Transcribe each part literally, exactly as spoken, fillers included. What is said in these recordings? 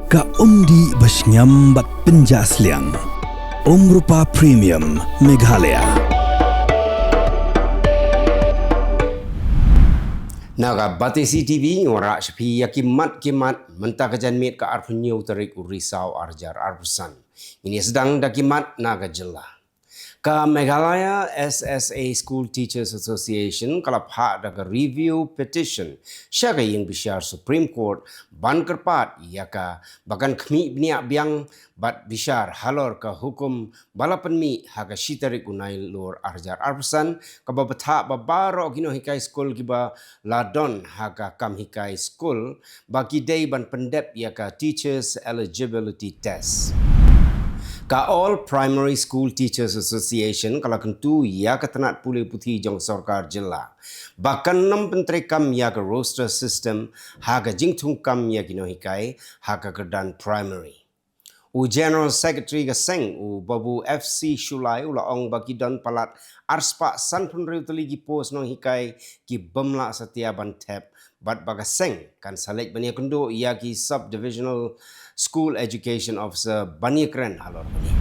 Ka umdih ba shngiam bad pynjah sliang. Umrupa Premium Meghalaya. Na ka Batesi T V ngi wanrah sha phi ïa ki mat ki mat mynta ka janmiet ka arphew hynñiew tarik u Risaw arhajar arphew san. Ngin ïa sdang da ki mat na ka jylla. Ka Meghalaya S S A School Teachers Association ka la phah da ka review petition sha ka ïing bishar Supreme Court ban kyrpad ïa ka ba kan khmih bniah biang bad bishar halor ka hukum ba la pynmih ha ka shi tarik u Nailur arhajar arphew san, kaba bthah ba baroh ki nonghikai skul kiba la don ha ka kam hikai skul ba ki dei ban pyndep ïa ka Teachers Eligibility Test. Ka All Primary School Teachers Association ka la kyntu ïa ka tnat pule puthi jong sorkar jylla ba kan nym pyntreikam ïa ka roster system ha ka jingthungkam ïa ki nonghikai ha ka kyrdan primary. U General Secretary ka seng, u Babu F C Shullai, u la ong ba ki don palat arspah sanphew hynriew tylli ki post nonghikai ki bym lah satia ban thep, bad ba ka seng kan sa leit ban ïakynduh ïa ki Sub-Divisional School Education Officer ban ïakren halor kane.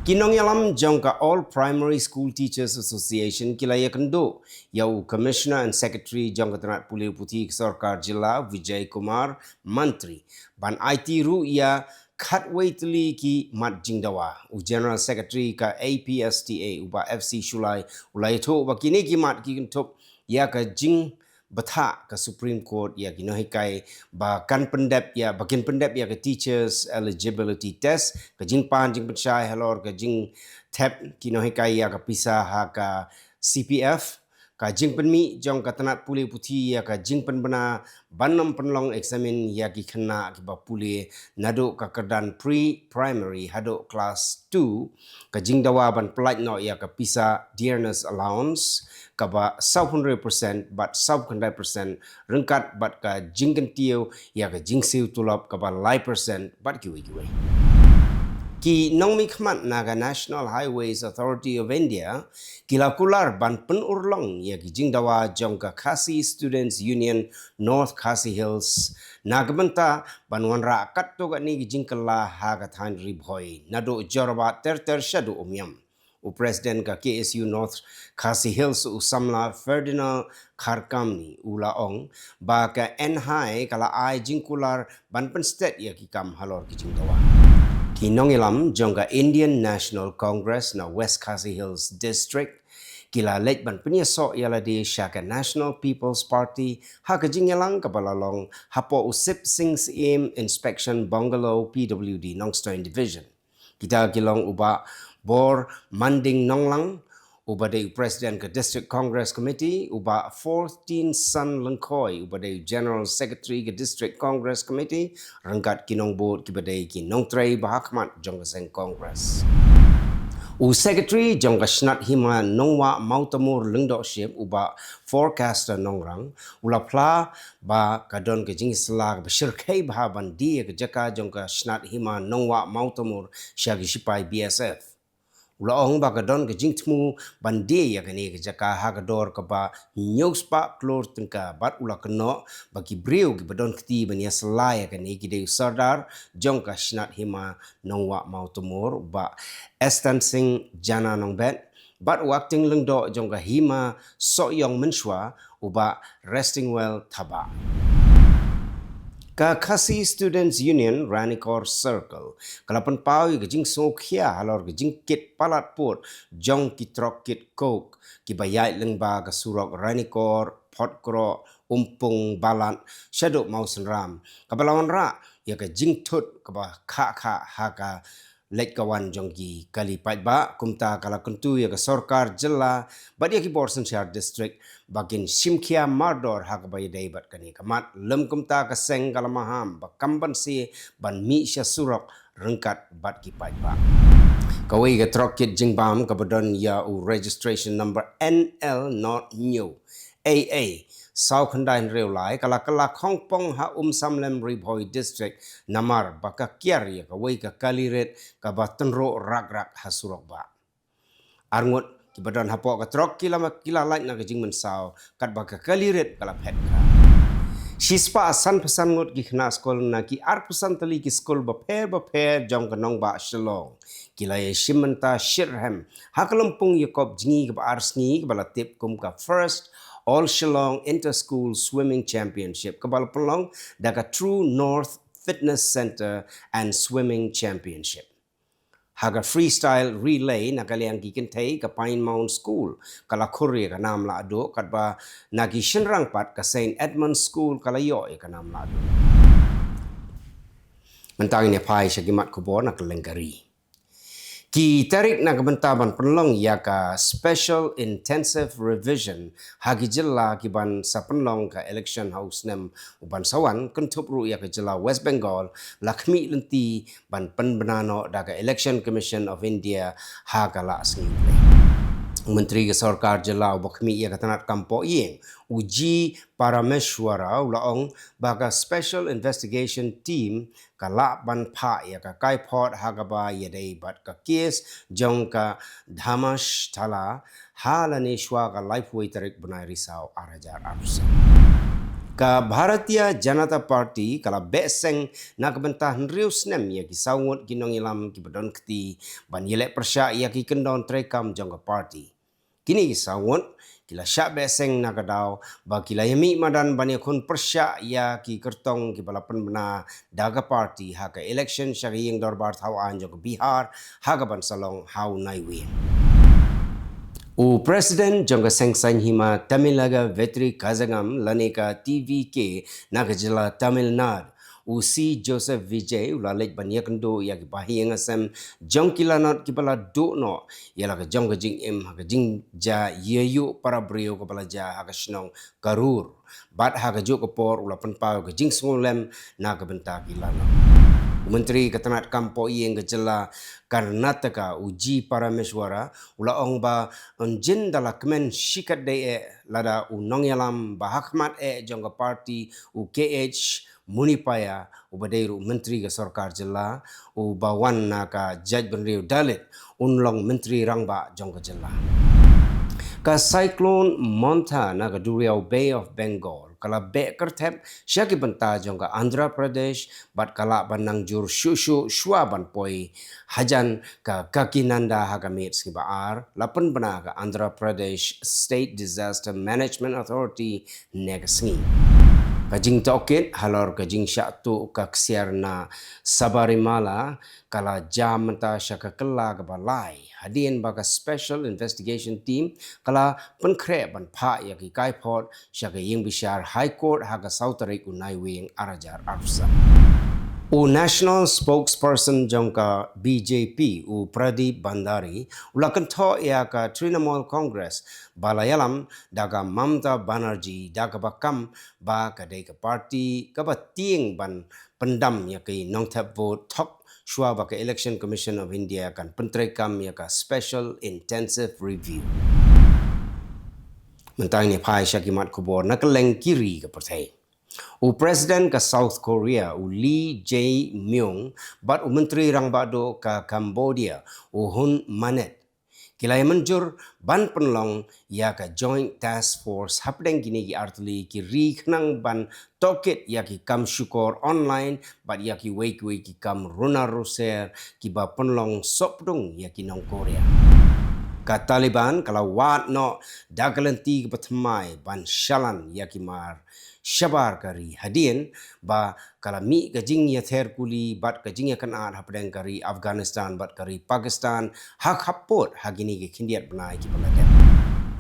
Ki nongïalam jong ka All Primary School Teachers Association ki la ïakynduh ïa u Commissioner and Secretary jong ka tnat pule puthi ka sorkar jylla, Vijay Kumar Mantri, ban aiti ruh ïa khatwei tylli ki mat jingdawa. U General Secretary ka A P S T A, u Bah F C Shullai, u la ïathuh ba kine ki mat ki kynthup ïa ka jingbthah ka Supreme Court ïa ki nonghikai ba kan pyndep ïa, ba kin pyndep ïa ka Teachers Eligibility Test, ka jingpan jingpynshai halor ka jingthep ki nonghikai ïa ka pisa ha ka C P F, ka jingpynmih jong ka tnat pule puthi ïa ka jingpynbna ban nym pynlong eksamin ïa ki khynnah kiba pule naduh ka kyrdan pre-primary haduh klas two, ka jingdawa ban pyllait noh ïa ka pisa dearness allowance kaba sawphew hynriew percent bad sawphew khyndai percent ryngkat bad ka jingkyntiew ïa ka jingsiew tulop kaba lai percent bad kiwei kiwei. Ki nongmihkhmat na ka National Highways Authority of India ki la kular ban pynurlong ïa ki jingdawa jong ka Khasi Students Union North Khasi Hills na ka bynta ban wanrah katto katne ki jingkylla ha ka thaiñ Ri Bhoi naduh Jorabat ter ter shaduh Umiam. U President ka K S U North Khasi Hills, u samla Ferdinand Kharkamni, u la ong ba ka N H I ka la ai jingkular ban pynstet ïa ki kam halor ki jingdawa. Ki nongïalam jong ka Indian National Congress na West Khasi Hills District ki la leit ban pynïasoh ïalade sha ka National People's Party ha ka jingïalang kaba la long hapoh u Sip Sing Syiem Inspection Bungalow, P W D, Nongstoiñ Division. Kita ki long u Bah Bor Manding Nonglang, uba dei u President ka District Congress Committee, u Bah Fortin San Lyngkhoi, uba dei u General Secretary ka District Congress Committee, ryngkat ki nongbud kiba dei ki nongtrei ba ha khmat jong ka seng Congress. U Secretary jong ka Shnat Hima Nongwah Mawtamur Lyngdoh Ship, u Bah Forecaster Nongrang, u la phla ba ka don ka jingïasylla kaba shyrkhei bha ban die ïa ka jaka jong ka Shnat Hima Nongwah Mawtamur sha ki shipai B S F. U la ong ba ka don ka jingthmu ban die ïa kane ka jaka ha ka dor kaba hynñiew spah klur tyngka, bad u la kynnoh ba ki briew kiba don kti ban ïasylla ïa kane ki dei u Sordar jong ka Shnat Hima Nongwah Mawtamur, u Bah Estan Singh Jana Nongbet, bad u Acting Lyngdoh jong ka Hima Sohiong mynshuwa, u Bah Restingwell Thabah. Ka Khasi Students Union Ranikor Circle ka la pynpaw ïa ka jingsngewkhia halor ka jingkit palat pud jong ki trok kit coke kiba ïaid lyngba ka surok Ranikor, Photkroh, Umpung, Balat shaduh Mawsynram, kaba la wanrah ïa ka jingthut kaba khah khah ha ka leit ka wan jong ki kali paidbah. Kumta ka la kyntu ïa ka sorkar jylla bad ïa ki bor synshar district ba kin shimkhia mardor ha kaba ïadei bad kane ka mat. Lym kumta ka seng ka la maham ba kam banse ban mih sha surok ryngkat bad ki paidbah. Kawei ka trok kit jingbam kaba don ïa u registration number N L not new A A saw khyndai hynriew lai ka la kylla khongpong ha Umsamlem, Ri Bhoi District, namar ba ka kiar ïa kawei ka kali rit kaba tynruh rak rak ha surok bah. Arngut kiba don hapoh ka trok ki la ma-, ki la lait na ka jingmynsaw katba ka kali rit ka la phet ka. Shispah sanphew san ngut ki khynnah skul na ki arphew san tylli ki skul bapher bapher jong ka nongbah Shillong ki la ïa shim bynta shitrhem ha ka lympung ïakop jngi kaba ar sngi kaba la tip kum ka First All Shillong Inter School Swimming Championship kaba la pynlong da ka True North Fitness Centre and Swimming Championship. Ha ka freestyle relay na ka liang ki kynthei ka Pine Mount School ka la khur ïa ka nam lahduh katba na ki shynrang pat ka Saint Edmund School ka la ïoh ïa ka nam lahduh. Mynta ngin ïa phai sha ki mat khubor na ka lyngkari. Ki tarik na ka bynta ban pynlong ïa ka Special Intensive Revision ha ki jylla ki ban sa pynlong ka election ha u snem u ban sa wan, kynthup ruh ïa ka jylla West Bengal, la khmih lynti ban pynbna noh da ka Election Commission of India ha ka la sngi. U Myntri ka Sorkar Jylla uba khmih ïa ka tnat kam poh ïing, u G Parameshwara, u la ong ba ka Special Investigation Team ka lah ban phah ïa ka kaiphod ha kaba ïadei bad ka kes jong ka Dharmashthala ha lane shwa ka laiphew tarik bnai Risaw ar hajar arphew san. Ka Bharatiya Janata Party ka la beh seng na ka bynta hynriew snem ïa ki saw ngut ki nongïalam kiba don kti ban ïaleh pyrshah ïa ki kyndon treikam jong ka party. Kine ki saw ngut ki la shah beh seng na ka daw ba ki la ïa mih madan ban ïakhun pyrshah ïa ki kyrtong kiba la pynbna da ka party ha ka election sha ka ïing dorbar thaw aiñ jong ka Bihar ha ka ban sa long ha u Naiwieng. U President jong ka Seng Saiñ Hima Tamilaga Vetri Kazhagam lane ka T V K na ka jylla Tamil Nadu, u C Joseph Vijay, u la leit ban ïakynduh ïa ki bahaïing hasem jong ki lanot kiba la duh noh ïa la ka jong ka jingim ha ka jingjia ïa u para briew kaba la jia ha ka shnong Karur. Bad ha kajuh ka por u la pynpaw ka jingsngewlem na ka bynta ki lanot. U Myntri ka tnat kam poh ïing ka jylla Karnataka, u G Parameshwara, u la ong ba un jin da la kmen shikatdei eh lada u nongïalam ba ha khmat eh jong ka party, u K H Munipaya, uba dei ruh u Myntri ka Sorkar Jylla, uba wan na ka jaitbynriew Dalit, un long Myntri Rangbah jong ka jylla. Ka Cyclone Mantha na ka duriaw Bay of Bengal ka la beh kyrthep sha ki bynta jong ka Andhra Pradesh bad ka lah ban nang jur shuh shuh shuwa ban poi hajan ka Kakinada ha ka miet sngi ba ar, la pynbna ka Andhra Pradesh State Disaster Management Authority ne ka sngi. Ka jingtohkit halor ka jingshah tuh ka ksiar na Sabarimala ka la jam mynta sha ka kylla kaba lai, hadien ba ka Special Investigation Team ka la pynkhreh ban phah ïa ki kaiphod sha ka ïing bishar High Court ha ka saw tarik u Naiwieng ar hajar arphew san. U National Spokesperson jong ka B J P, u Pradip Bhandari, u la kynthoh ïa ka Trinamool Congress ba la ïalam da ka Mamata Banerjee da kaba kam ba ka dei ka party kaba tieng ban pyndam ïa ki nongthep vote thok shuwa ba ka Election Commission of India kan pyntreikam ïa ka Special Intensive Review. Mynta ngin ïa phai sha ki mat khubor na kylleng ki ri ka pyrthei. U President ka South Korea, u Lee Jae-myung, bad u Myntri Rangbah Duh ka Cambodia, u Hun Manet, ki la ïa mynjur ban pynlong ïa ka Joint Task Force hapdeng kine ki artylli ki ri khnang ban tohkit ïa ki kam shukor online bad ïa kiwei kiwei ki kam runar ruser kiba pynlong sopdung ïa ki nong Korea. Ka Taliban ka la wad noh da ka lynti kaba thymmai ban shalan ïa ki mar shabar ka ri hadien ba ka la mih ka jingïather kuli bad ka jingïakynad hapdeng ka ri Afghanistan bad ka ri Pakistan ha khappud ha kine ki khyndiat bnai kiba la dep.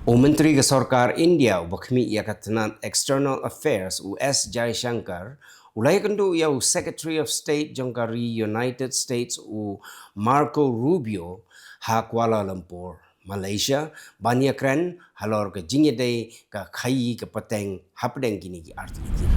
U Myntri ka Sorkar India uba khmih ïa ka tnat External Affairs, u S Jaishankar, u la ïakynduh ïa u Secretary of State jong ka ri United States, u Marco Rubio, ha Kuala Lumpur, Malaysia, ban ïakren halor ka jingïadei ka khaïi ka pateng hapdeng kine ki artylli ki ri.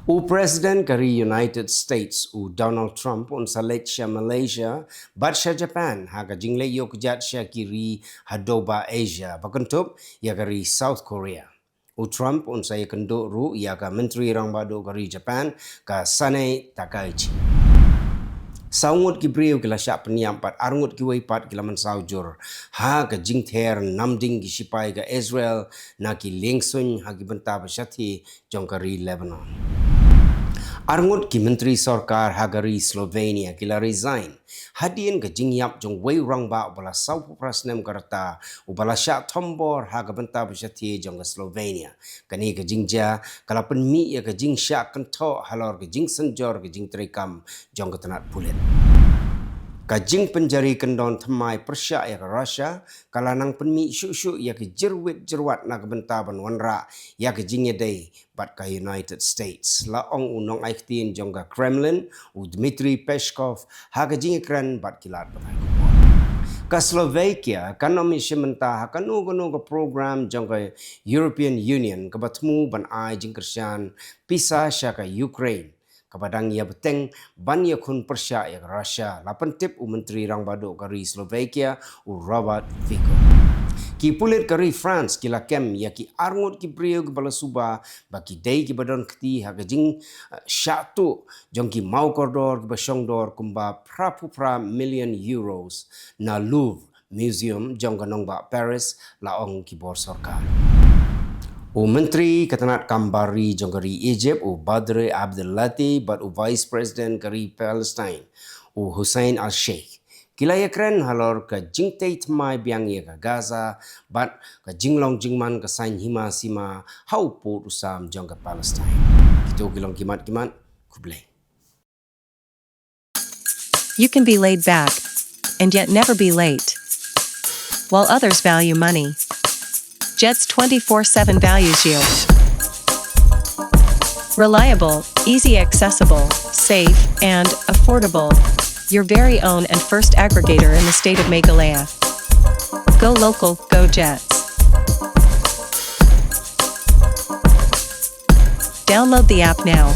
U President ka ri United States, u Donald Trump, un sa leit sha Malaysia bad sha Japan ha ka jingleit ïoh kjat sha ki ri ha Doba Asia, ba kynthup ïa ka ri South Korea. U Trump un sa ïakynduh ruh ïa ka Myntri Rangbah Duh ka ri Japan, ka Sanae Takaichi. Saw ngut ki briew ki la shah pynïap bad ar ngut kiwei pat ki la mynsaw jur ha ka jingther namding ki shipai ka Israel na ki liengsuiñ ha ki bynta ba shathie jong ka ri Lebanon. Ar ngut ki myntri sorkar ha ka ri Slovenia ki la resign hadien ka jingïap jong wei u rangbah uba la sawphew phra snem ka rta, uba la shah thombor ha ka bynta ba shathie jong ka Slovenia. Kane ka jingjia ka la pynmih ïa ka jingshah kynthoh halor ka jingsynjor ka jingtreikam jong ka tnat pulit. Ka jingpynjari kyndon thymmai pyrshah ïa ka Russia ka la nang pynmih shuh shuh ïa ka jyrwit jyrwat na ka bynta ban wanrah ïa ka jingïadei bad ka United States, la ong u nongai ktien jong ka Kremlin, u Dmitry Peskov, ha ka jingïakren bad ki lad pathai khubor. Ka Slovakia kan ym ïashim bynta ha kano kano ka program jong ka European Union kaba thmu ban ai jingkyrshan pisa sha ka Ukraine, kaba dang ïa bteng ban ïakhun pyrshah ïa ka Russia, la pyntip u Myntri Rangbah Duh ka ri Slovakia, u Robert Fico. Ki pulit ka ri France ki la kem ïa ki ar ngut ki briew kiba la suba ba ki dei kiba don kti ha ka jing, eh, shah tuh jong ki mawkordor kiba shongdor kumba phra phew phra million euros na Louvre Museum jong ka nongbah Paris, la ong ki bor sorkar. U Myntri ka tnat kam bar ri jong ka ri Egypt, u Badr Abdelatty, bad u Vice President ka ri Palestine, u Hussein Al-Sheikh, ki la ïakren halor ka jingtei thymmai biang ïa ka Gaza bad ka jinglong jingman ka saiñ hima sima ha u pud u sam jong ka Palestine. Kito ki long ki mat ki mat. Khublei. You can be laid back and yet never be late. While others value money, Jets twenty-four seven values you. Reliable, easy accessible, safe, and affordable. Your very own and first aggregator in the state of Meghalaya. Go local, go Jets. Download the app now.